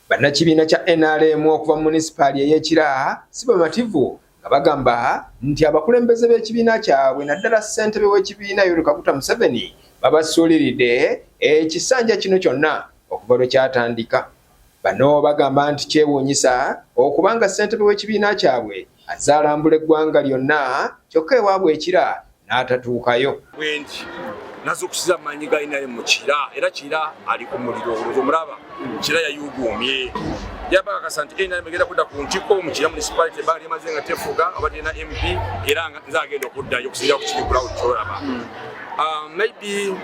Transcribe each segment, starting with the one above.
Bannakibiina kya NRM okuva mu munisipaali ey'e Kira si bamativu nga bagamba nti abakulembeze b'ekibiina kyabwe naddala ssentebe w'ekibiina Yoweri Kaguta Museveni babasuuliridde ekisanja kino kyonna okuva lwe kyatandika. Bano bagamba nti kyewuunyisa okuba nga ssentebe w'ekibiina kyabwe azze alambula eggwanga lyonna kyokka ewaabwe e Kira n'atatuukayo. Bwendi nazukusiza amaanyi ga NRM mu Kira, era Kira ali ku muliro, olowooza omulaba Kira yayuuguumye yabakakasa nti NRM egenda kudda ku ntiko mu Kira municipality ebbanga lyemaze nga tefuga oba terina MP, era nga nze agenda okuddayo okusinziira ku kiri ground kyolaba. Maybe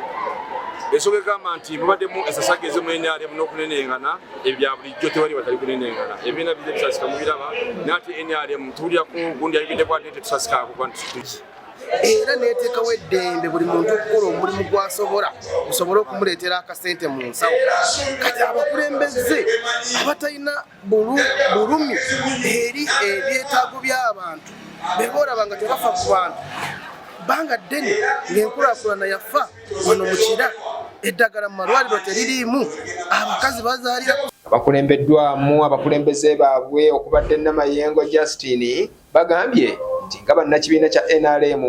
ensonga egamba nti mubaddemu ensasage ezimu NRM n'okunenengana, ebyo bya bulijjo, tewali batali kunenengana, ebibiina bize bisasika mubiraba, naye ate NRM tuwulirako gundi ayogeddeko ate tetusasikaako kuba nti Era neteekawo eddembe buli muntu okukola omulimu gwasobola gusobole okumuleetera akasente mu nsawo. Kati abakulembeze abatalina bulumi eri ebyetaago by'abantu beboolaba nga tebafa ku bantu bbanga ddene ng'enkulaakulana yafa wano mu Kira, eddagala mu malwaliro teririimu, abakazi bazaalira Abakulembeddwamu abakulembeze baabwe okubadde Namayengo Justin bagambye nti nga bannakibiina kya NRM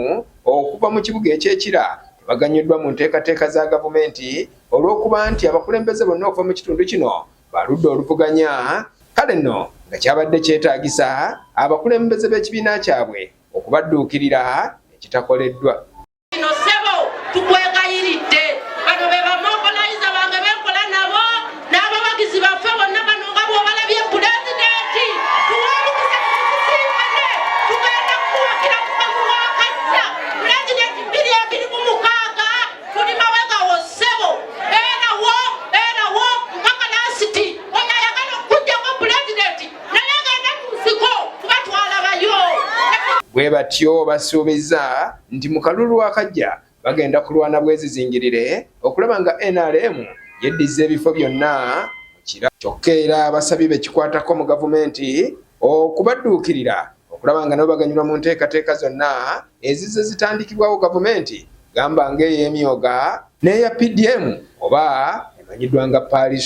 okuva mu kibuga eky'e Kira tebaganyuddwa mu nteekateeka za gavumenti olw'okuba nti abakulembeze bonna okuva mu kitundu kino baludde oluvuganya. Kale nno nga kyabadde kyetaagisa abakulembeze b'ekibiina kyabwe okubadduukirira ekitakoleddwa. Kino ssebo tukwegayiridde, bano be ba mobilizer bange benkola nabo n'abawagizi baffe bonna bano nga bw'obalabye. Pulezidenti, tuwe omukisa tusisinkane, tugenda kukuwagira ku kalulu akajja. Pulezidenti, 2026 tuli mawegawo ssebo, beerawo, beerawo mpaka last. Oyo ayagala okujjako pulezidenti naye agenda mu nsiko kuba twalabayo. Bwe batyo basuubiza nti mu kalulu akajja bagenda kulwana bwezizingirire okulaba nga NRM yeddiza ebifo byonna mu Kira. Kyokka era abasabye bekikwatako mu gavumenti okubadduukirira okulaba nga nabo baganyulwa mu nteekateeka zonna ezizze zitandikibwawo gavumenti, gamba ng'ey'emyoga n'eya PDM oba emanyiddwa nga Parish.